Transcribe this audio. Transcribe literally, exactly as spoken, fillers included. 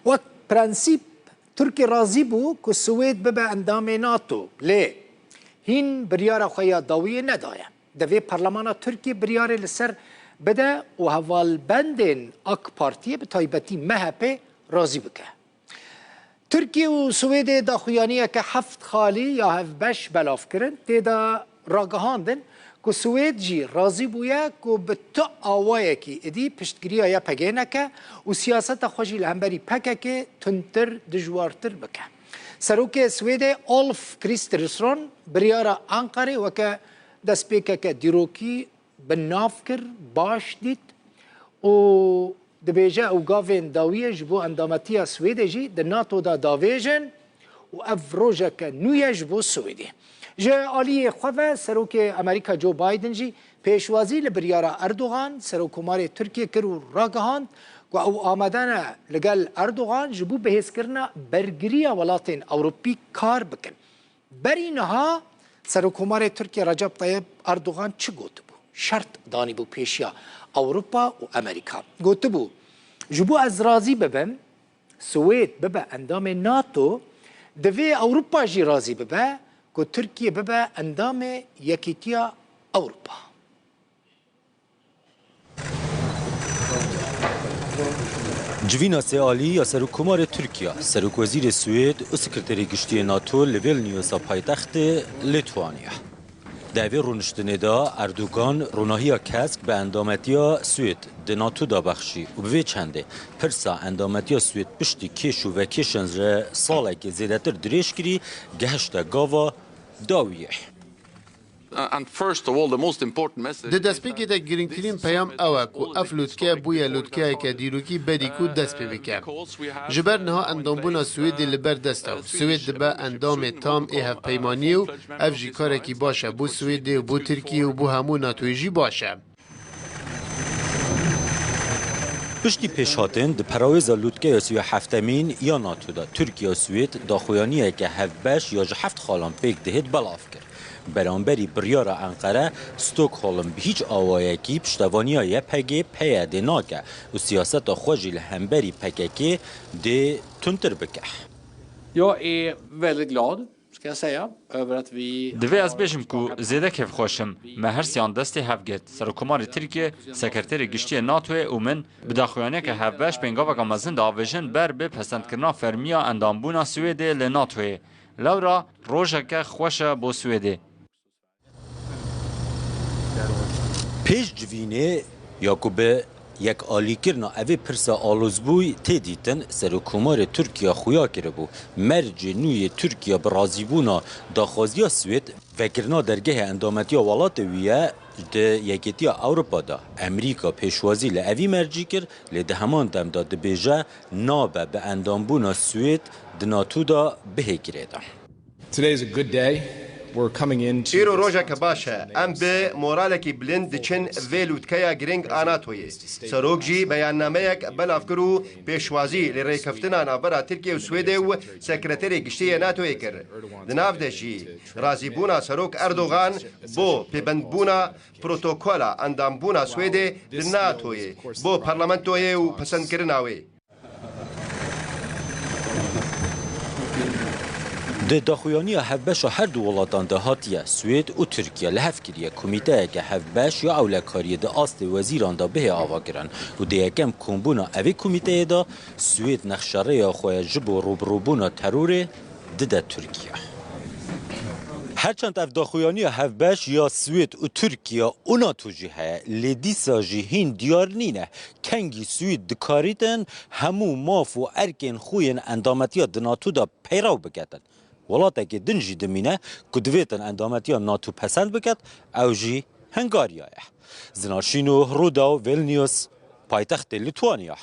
Wek prensîp, Tirkiye razî bû ku Swêd bibe endamê NATO, lê hîn biryara xwe ya dawiyê nedaye. Divê Parlemana Tirkiye biryarê li ser bide û hevalbendên AK Partiyê, bi taybetî M H P, razî bike. Tirkiye û Swêdê daxuyaniyeke heft xalî ya hevbeş belav kirin. Tê de ragihandin ku Swêd jî razî bûye ku bi tu awayekî êdî piştgiriya Y P G neke û siyaseta xwe jî li hemberî P K K tundtir, dijwartir bike. Serokê Swêdê Ulf Kristersson biryara Enqerê weke destpêkeke dîrokî bi nav kir, baş dît û dibêje ew gavên dawiyê ji bo endametiya Swêdê jî di NATO de davêjin û ev rojeke nû ye ji bo Swêdê. Ji aliyê xwe ve Serokê Amerîka Joe Biden jî pêşwazî li biryara Erdogan, Serokkomarê Tirkiyê kir û ragihand ku ew amade ne li gel Erdogan ji bo bihêzkirina bergiriya welatên Ewropî kar bikin. Berî niha Serokkomarê Tirkiye Recep Tayyip Erdogan çi gotibû? Şert danîbû pêşiya Ewropa û Amerîka. Gotibû, ji bo ez razî bibim, Swêd bibe endamê NATO, divê Ewropa jî razî bibe ku Tirkiye bibe endamê Yekîtiya Ewropa. Civîna sêalî ya Serokkomarê Tirkiye, Serokwezîrê Swêd û Sekreterê Giştî yê NATO li Vilniusa paytextê Lîtwanya. Di vê rûniştinê de Erdogan ronahiya kesk bi endametiya Swêd di NATO de bexşî û bi vê çendê pirsa endametiya Swêd piştî kêş û vekêşan ji salekê zêdetir dirêj kirî, gehişte gava dawiyê. Uh, and first of all, the most important message Di destpêkê de girîngtirîn peyam ew e ku ev lûtke bûye lûtkeyeke dîrokî berî ku dest pê bike. Ji ber niha endambûna Swêdê li ber dest e û Swêd dibe endamê tam ê hevpeymaniyê û ev jî karekî baş e bo Swêdê û bo Tirkiye û bo hemû NATOyê jî baş e. Piştî pêşhatin di perawêza lûtkeya sî û heftemîn ya NATO de Tirkiye û Swêd daxuyaniyeke hevbeş ya ji heft xalan pêk dihêt belav kir. Beramberî biryara Enqere, Stockholm bi hîç awayekî piştevaniya Y P G, P Y D nake û siyaseta xwe jî li hemberî P K K dê tundtir bike. Jag är väldigt glad, ska jag säga, över att vi Divê ez bêjim ku zêde kêfxweş im. Me her siyan destê hev girt. Serokkomarê Tirkiye, Sekreterê Giştî yê NATOyê û min bi daxuyaniyeke hevbeş pêngaveka mezin diavêjin ber bi pesendkirina fermiya endambûna Swêdê li NATOyê. Lewra rojeke xweş e bo Swêdê. Pêş civînê ya ku bi yekalîkirina evê pirsa alozbûyî tê dîtin, Serokkomarê Tirkiye xuya kiribû, mercê nû yê Tirkiye bi razîbûna daxwaziya Swêd vekirina dergehê endametiya welatê wî ye di Yekîtiya Ewropa de. Amerîka pêşwazî li evî mercî kir, lê di heman dem de dibêje nabe bi endambûna Swêd di NATO de bihê girêdan. Today is a good day. We're coming into Îro rojeke baş e. Em bi moralekî bilind diçin vê lûtkeya girîng a NATOyê. Serok jî beyannameyek belav kir û pêşwazî li rêkeftina navbera Tirkiye û Swêdê û Sekreterê Giştî yê NATOyê kir. Di nav de jî razîbûna Serok Erdogan bo pêbendbûna protokola endambûna Swêdê di NATOyê bo parlamentoyê û pesendkirina wê. Di daxuyaniya hevbeşa her du welatan de hatiye Swêd û Tirkiye li hev kiriye komîteyeke hevbeş ya ewlekariyê di astê wezîran de bihê avakirin û di yekem kombûna evê komîteyê de Swêd nexşerêya xwe ji bo rûbirûbûna terorê dide Tirkiye. Herçend ev daxuyaniya hevbeş ya Swêd û Tirkiye û NATO jî heye, lê dîsa jî hîn diyar nîne kengî Swêd dikarîtin hemû maf û erkên xwe yên endametiya di NATO de peyrew biketin. Welatekî din jî dimîne ku divêtin endametiya NATO pesend biket, ew jî Hungarya ye. Zinarşîno Rûdaw, Vilnius, paytextê Lîtwanya.